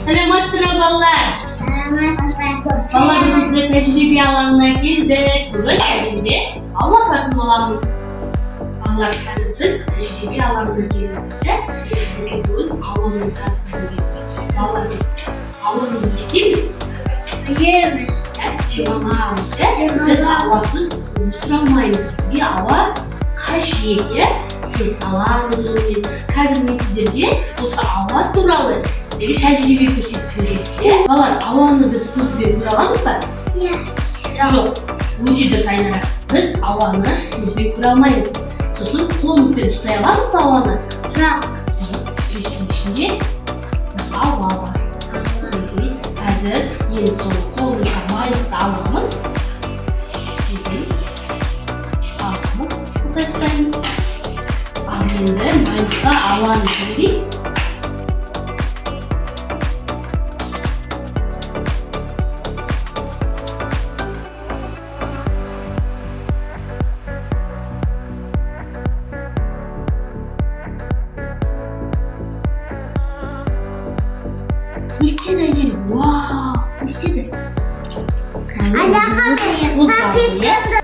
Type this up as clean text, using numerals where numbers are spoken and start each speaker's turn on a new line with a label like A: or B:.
A: Саламатсыздар ма, балалар?
B: Саламатсыздар.
A: Балалар, бүгін біздер тәжірибе алаңына келдік. Бүгін тәжірибе алмасатын боламыз. Балалар, қазір біз тәжірибе алаңына келдік. Иә? Сіздерге бүгін ауамен таныстыру керек. Балалар, біз ауамен не істейміз?
B: Білеміз.
A: Иә, демаламыз, иә? Біз ауасыз өмір сүре алмаймыз. Бізге ауа қажет, иә? Тыныс аламыз онымен. Қазір мен сіздерге осы ауа туралы сіздерге тәжірибе көрсеткім келеді, иә? Балалар, ауаны біз көзбен көре аламыз ба?
B: Иә.
A: Жоқ. Өте дұрыс, Айнара. Біз ауаны көзбен көре алмаймыз. Сосын қолымызбен ұстай аламыз ба ауаны?
B: Жоқ.
A: Пештің ішінде ауа бар. Қазір енді сол қолымызға майлықты аламыз. Аламыз. Осылай ұстаймыз. Ал енді майлыққа ауаны жіберейік. Не істеді, Айзере? Вау, не істеді?
B: Аяға
A: Қозғалды, иә?